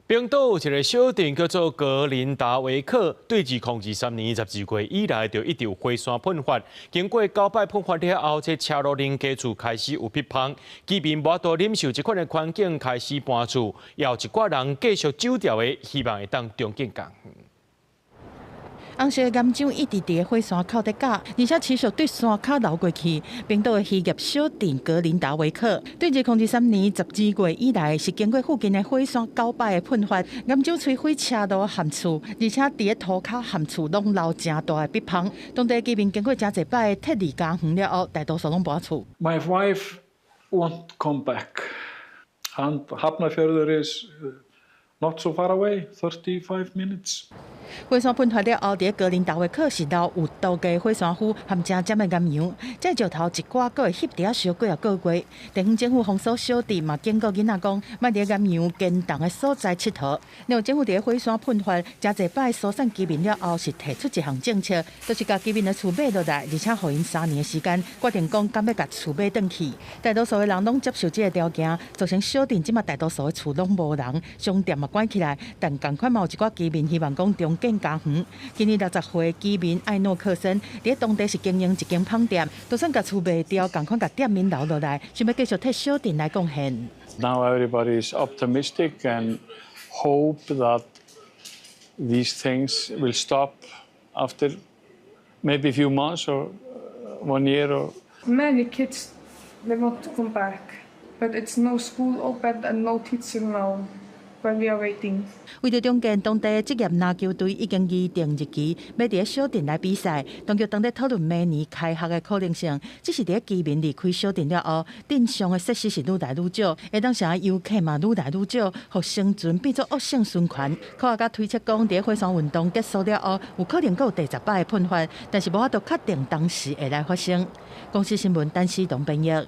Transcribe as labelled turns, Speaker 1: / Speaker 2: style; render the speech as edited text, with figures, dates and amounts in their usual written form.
Speaker 1: 冰島有一个小鎮叫做格林達維克，對2023年12月以來就一直有火山噴發。經過九擺噴發了後，這車路人家厝開始有疕風，居民無法度忍受這款的環境，開始搬厝，也有一寡人繼續走掉的，希望會當重建家園。
Speaker 2: 紅色的岩漿一直佇火山口咧攪，而且持續對山跤流過去。冰島的漁業小鎮格林達維克，對2023年12月以來，是經過附近的火山九擺的噴發，岩漿摧毀車路和厝，而且佇塗跤和厝攏留誠大的疕風。當地居民經過誠濟擺撤離家園了後，大多數攏搬厝。
Speaker 3: My wife won't come back, and Hafnarfjörður is not so far away, 35 minutes.
Speaker 2: 火山噴發了後，佇格林達維克是留有毒的火山灰和誠尖的岩漿，這石頭一寡閣會翕佇遐燒幾仔個月。地方政府封鎖小鎮嘛，警告囡仔講，莫佇岩漿堅凍的所在𨑨迌。另外，政府佇火山噴發誠濟擺疏散居民了後，是提出一項政策，就是共居民的厝買落來，而且予𪜶3年的時間決定講敢欲共厝買轉去。大多數的人攏接受這个條件，造成小鎮這馬大多數的厝攏無人，商店嘛關起來，但仝款嘛有一寡居民希望講重建家園。今年60歲居民艾諾克森佇當地是經營一間麭店，就算共厝賣掉，仝款共店面留落來，想欲繼續替小鎮來貢獻。
Speaker 3: Now everybody is optimistic and hope that these things will stop after maybe a few months or one year or.
Speaker 4: Many kids, they want to come back, but it's no school open and no teacher now. While we are waiting.
Speaker 2: 為著重建當地職業籃球隊已經預定日期，欲佇小鎮來比賽。當局當咧討論明年開學的可能性。只是佇居民離開小鎮了後，鎮上的設施是愈來愈少，會當成遊客嘛愈來愈少，予生存變做惡性循環。科學家推測講，佇火山運動結束了後，有可能閣有第十擺的噴發，但是無法度確定當時會來發生。公視新聞，陳思東編譯。